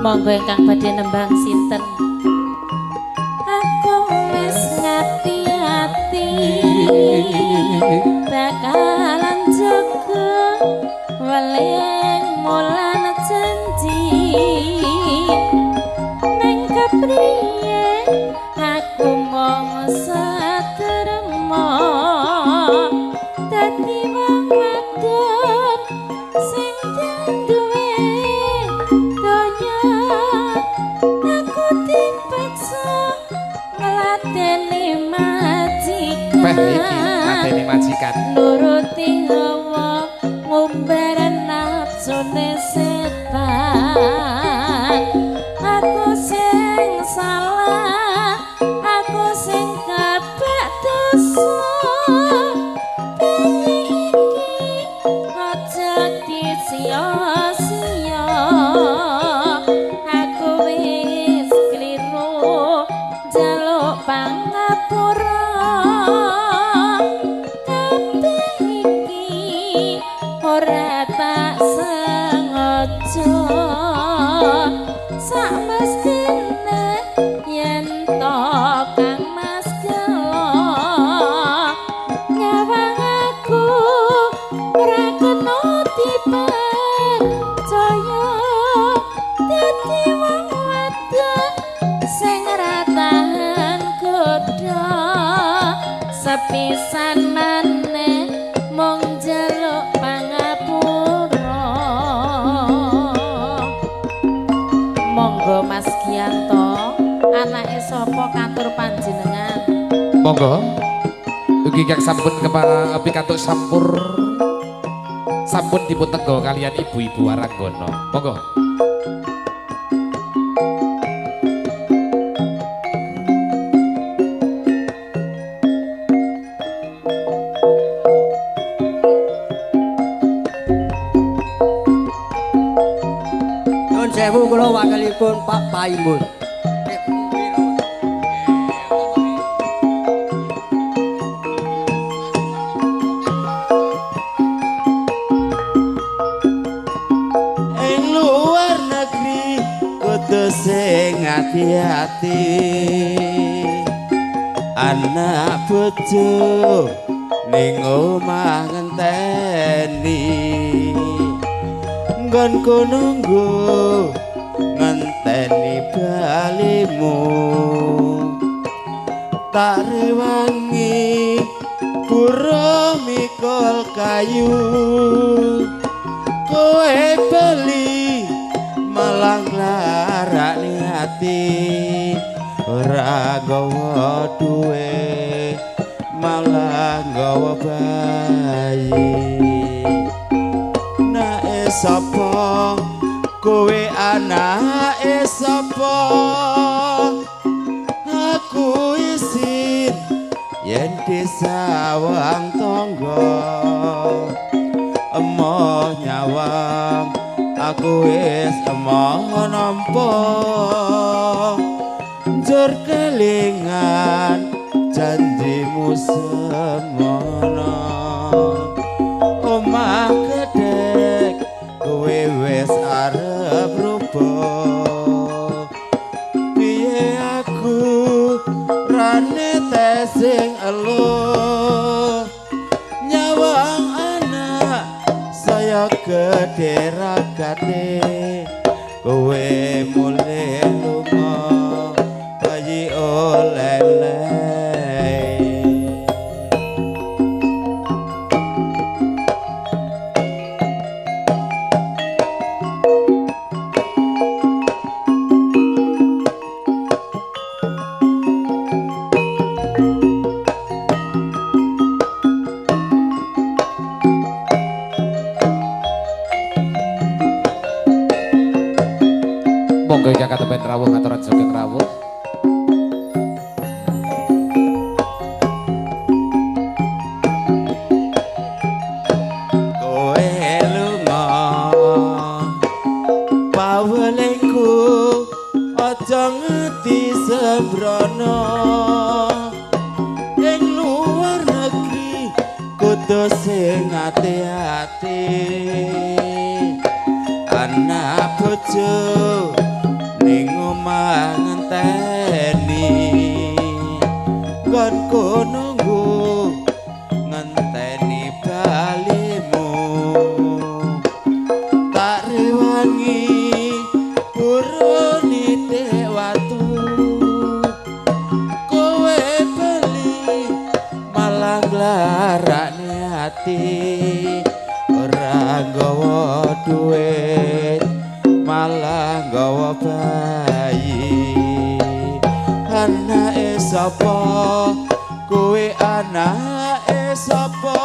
Monggo ingkang badhe nembang sinten? Aku wis ngati-ati bakalan jaga weling mulan janji neng kepriye aku mung satrema dadi wong wadon sing duwe donya aku dipaksa ngladeni majikan. Peh iki ngladeni majikan nuruti hawa ngumbar nafsune setan. Aku sing salah, aku sing kebak dosa. Piye iki aja disia-sia. Aku wis kliru njaluk pangapura. Kabeh iki ora tak sengaja. Sak mestine yen to Kang Mas Gelo nyawang aku ora kena dipercaya dadi wong wadon sing ora tahan godha sepisan maneh mung njaluk pangapura. Monggo Mas Gianto, anake sapa kantor panjenengan? Monggo. Ugi kang sampun pikantuk sampur sampun dipun tenggo kalian ibu-ibu Waranggono. Monggo. Nuwun sewu kula wakilipun Pak Paimun. Ing luar negeri kudu sing ati-ati. Anak bojo ning omah ngenteni. Nggonku nunggu ngenteni balimu. Tak rewangi buruh mikul kayu. Kowe bali malah nglarakne ati. Ora nggawa duwe malah nggawa bayi. Anake sapa kowe, anake sapa? Aku isin yen disawang tangga. Emoh nyawang aku wis emoh nampa. Njur kelingan janjimu semono. Omah gedhek kowe wis arep rubuh. Piye aku rane sing eluh. Nyawang anak saya gedhe ragate. Kowe mulih lunga bayi oleh. Monggo ingkang katempen rawuh ngaturan sugeng rawuh. Kowe lunga pawelingku aja ngeti sembrono. Ing luar negeri kudu sing ati-ati. Anak bojo Omah ngenteni nggonku nunggu ngenteni balimu tak rewangi purun nitik watu kowe bali malah nglarakne ati ora nggawa duit malah nggawa bayi. Anake sapa kowe, anake sapa?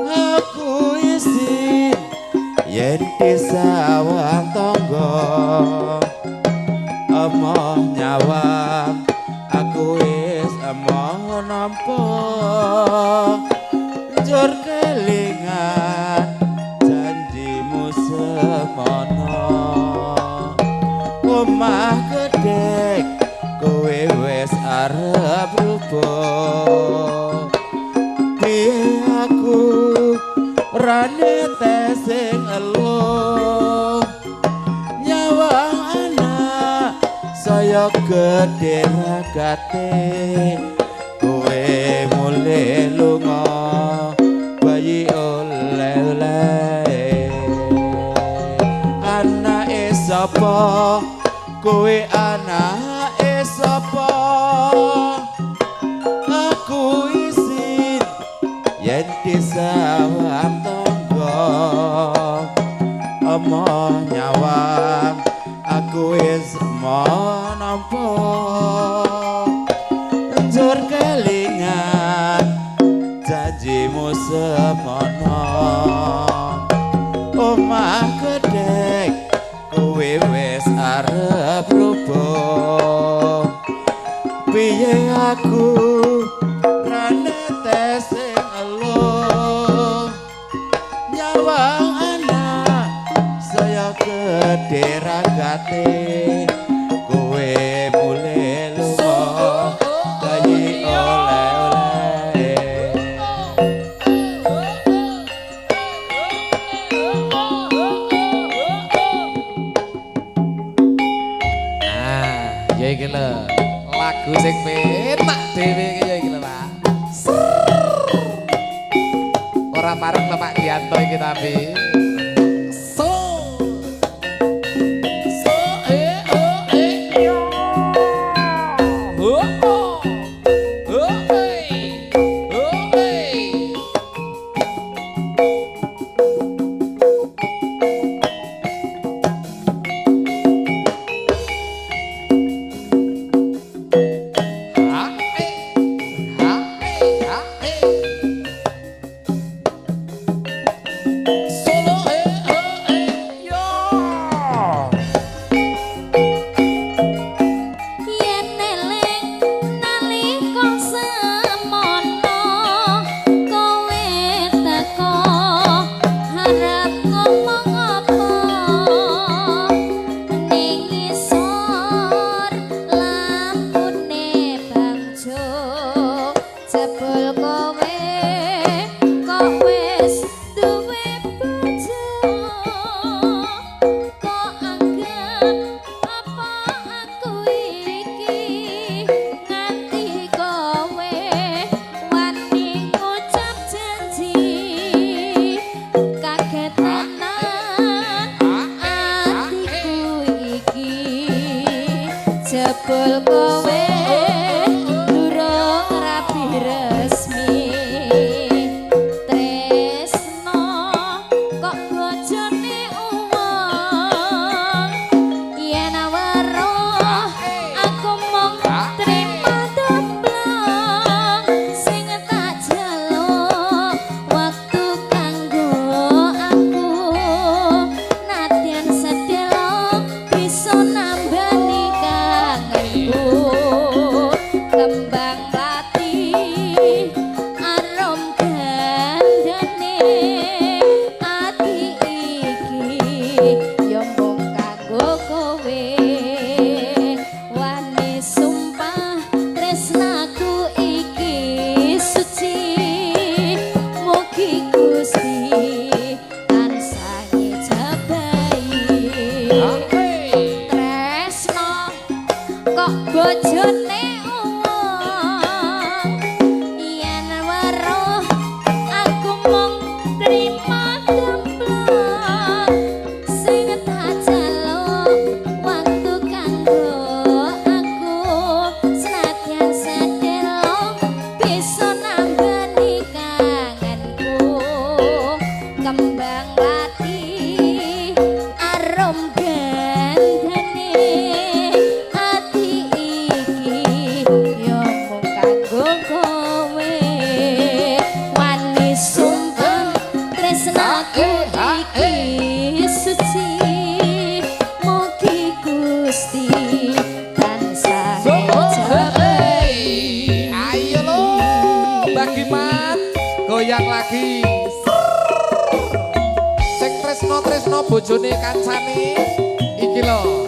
Aku isin yen disawang tangga emoh nyawang aku wis emoh nampa njur kelingan janjimu semono. Omah gedhek kowe wis arep rubuh piye aku rane sing elo nyawang anak saya gedhe ragate kowe mulih lunga bayi oleh-oleh. Anake sapa kowe, anake sapa? Aku isin yen disawang tangga emoh nyawang aku wis emoh nampa njur kelingan janjimu semono. Omah gedhek kowe wis arep rubuh piye aku rane sing elo nyawang anak saya gedhe ragate kowe mulih lunga bayi oleh-oleh. Ah, ya iki lho. Lagu sing penak dhewe iki ya iki lho, Pak. Ora pareng lho Pak Gianto iki tapi. So. So e o e. Oh oh. Oh e. Oh e. Ha e. Ha e. Ha e. Solo. Kembang lati arum gandane ati iki ya mung kanggo kowe wani sumpah tresnaku iki suci mugi Gusti tansah ngejabahi. Ayo lo, Bagiman, goyang lagi. Sing tresno-tresno bojone kancane iki lho.